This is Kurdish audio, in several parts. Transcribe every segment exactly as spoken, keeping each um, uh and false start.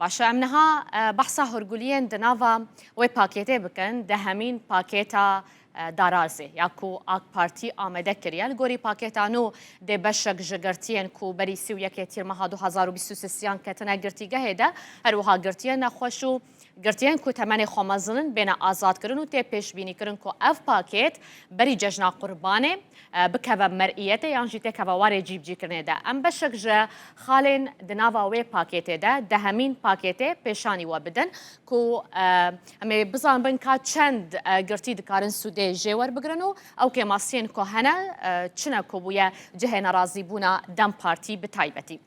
Baş e, em niha e, behsa hûrguliyên di nava wê pakêtê bikin, dehemîn pakêta e, darazê ya ku AK Partî amede kiriye. Li gorî pakêta nû dê beşek ji girtiyên ku berî sî û yekê Tîrmeha du hazar û bîst û sêyan ketine girtîgehê de, her wiha girtiyên nexweş û girtiyên ku temenê xwe mezin in bêne azadkirin û tê pêşbînîkirin ku ev pakêt berî cejna Qurbanê e, bikeve mer'iyetê yan jî têkeve warê cîbicîkirinê de. Em beşek ji xalên di nava wê pakêtê de, dehemîn pakêtê pêşanî we bidin ku e, em ê bizanbin ka çend e, girtî dikarin sûdê jê werbigirin û ew kêmasiyên ku hene e, çi ne ku bûye cihê nerazîbûna DEM Partî bi taybetî.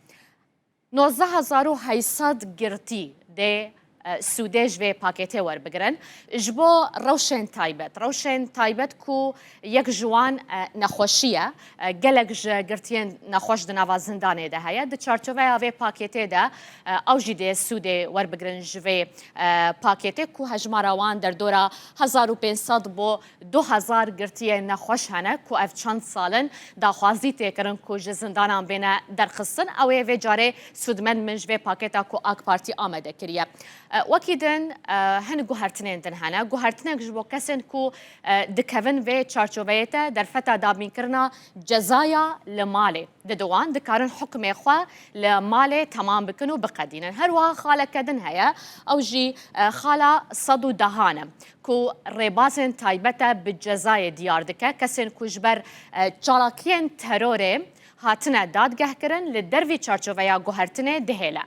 Nozdeh hezar û heyt sed girtî dê e, sûdê ji vê pakêtê werbigirin. Ji bo rewşên taybet, rewşên taybet ku yek ji wan e, nexweşî ye, e, gelek ji girtiyên nexweş di nava zindanê de heye. Di çarçoveya vê pakêtê de e, ew jî dê sûdê werbigirin ji vê e, pakêtê ku hejmara wan derdora hezar û pênc sed bo du hezar girtiyên nexweş hene ku ev çend sal in daxwazî tê kirin ku ji zindanan bêne derxistin. Ew ê vê carê sûdmend bin ji vê pakêta ku AK Partî amede kiriye. E, wekî din, e, hin guhertinên din hene. Guhertinek ji bo kesên ku e, dikevin vê çarçoveyê te derfeta dabînkirina cezaya li malê dide wan, dikarin hukmê xwe li malê temam bikin û biqedînin. Her wiha xaleke din heye, ew jî e, xala sed û dehan e. ku rêbazên taybet e bi cezayê diyar dike. Kesên ku ji ber e, çalakiyên terorê hatine dadgehkirin, li dervî çarçoveya guhertinê dihêle.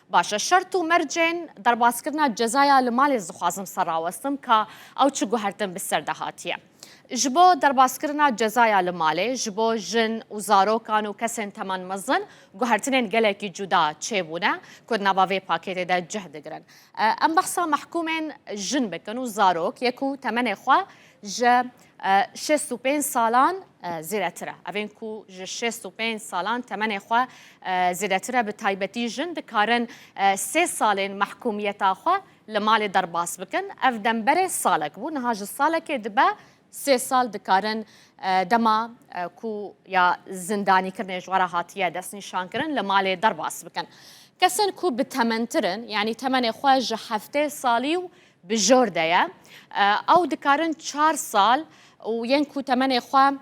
Baş e, şert û mercên derbaskirina cezaya li malê ez dixwazim ser rawestim ka ew çi guhertin bi ser de hatiye. Ji bo derbaskirina cezaya li malê, ji bo jin û zarokan û kesên teman mezin guhertinên gelekî cuda çêbûne ku di nava vê pakêtê de cih digirin. E, em behsa mehkûmên jin bikin û zarok yê ku temenê xwe ji e, şêst û pênc salan e, zêdetir e. Evên ku ji şêst û pênc salan temenê xwe e, zêdetir e, bi taybetî jin dikarin e, sê salên mehkûmiyeta xwe li malê derbas bikin. Ev demberê salek bû. Niha ji salekê dibe sê sal dikarin e, dema e, ku ya zindanîkirinê ji we re hatiye destnîşankirin li malê derbas bikin. Kesên ku bi tementir in, yanî temenê xwe ji heftê salî û bi jor de ye, e, ew dikarin çar sal û yên ku temenê xwe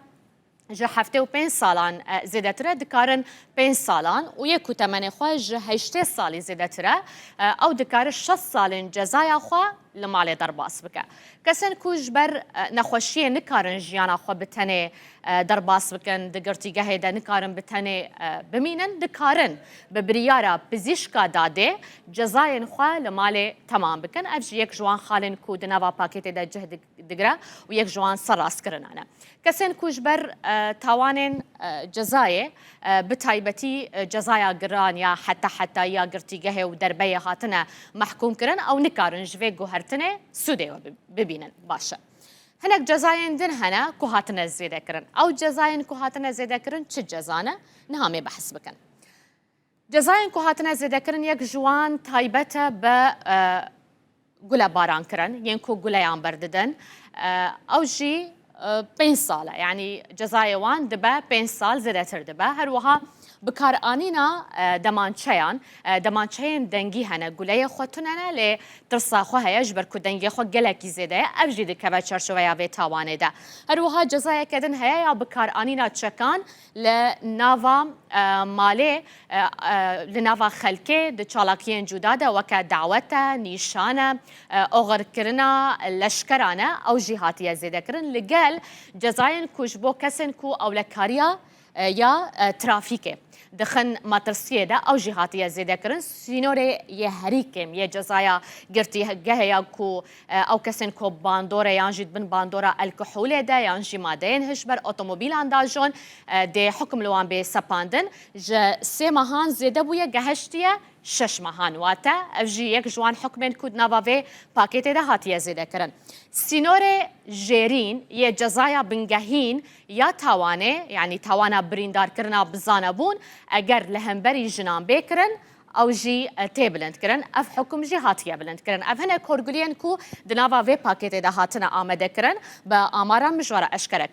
ji heftê û pênc salan e, zêdetir e, dikarin pênc salan û yê ku temenê xwe ji heştê salî zêdetir e, e, ew dikare şeş salên cezaya xwe li malê derbas bike. Kesên ku ji ber e, nexweşiyê nikarin jiyana xwe bi tenê e, derbas bikin, di girtîgehê de nikarin bi tenê e, bimînin, dikarin bi biryara pizîşka dadê cezayên xwe li malê temam bikin. Ev jî yek ji wan xalên ku di nava pakêtê de cih dig-, digre û yek ji wan serrastkirina ne. Kesên ku ji ber e, tawanên e, cezayê, e, bi taybetî e, cezaya giran ya heta hetayî ya girtîgehê û derbeyê hatine mehkûm kirin, ew nikarin ji vê guhertinê sûdê we bi-, bibînin. Baş e. Hinek cezayên din hene ku hatine zêdekirin. Ew cezayên ku hatine zêdekirin çi ceza ne? Niha em ê behs bikin. Cezayên ku hatine zêdekirin, yek ji wan taybet e bi e, gulebarankirin, yên ku guleyan berdidin. E, ew jî e, pênc sal e. Yanî cezayê wan dibe pênc sal zêdetir dibe. Her wiha bikaranîna e, demançeyan, e, demançeyên dengî hene, guleyê xwe tune ne, lê tirsa xwe heye, ji ber ku dengê xwe gelekî zêde ye, ev jî dikeve çarçoveya vê tawanê de. Her wiha cezayeke din heye ya bikaranîna çekan li nava e, malê, e, e, li nava xelkê di çalakiyên cuda de, weke dawet e, nîşan e, e, oxirkirina leşkeran e, ew jî hatiye zêdekirin. Li gel cezayên ku ji bo kesên ku ewlekariya e, ya e, trafîkê dixin metirsiyê de, ew jî hatiye zêdekirin. Sînorê yê herî kêm yê cezaya girtîgehê ya ku e, ew kesên ku bandor e yan jî di bin bandora alkoholê de yan jî madeyên hişber otomobîlan dajon, e, dê hukm li wan bê sepandin. Ji sê mehan zêde bûye, gehiştiye şeş mehan. Wate ev jî yek ji wan hukmên ku di nava vê pakêtê de hatiye zêdekirin. Sînorê jêrîn yê cezaya bingehîn ya tawanê, yanî tawana birîndarkirina bi zanebûn, eger li hemberî jinan bê kirin, ew jî e, tê bilindkirin. Ev hukum jî hatiye bilindkirin. Ev hinek hûrguliyên ku di nava vê pakêtê de hatine amadekirin, bi amaran min ji we re eşkere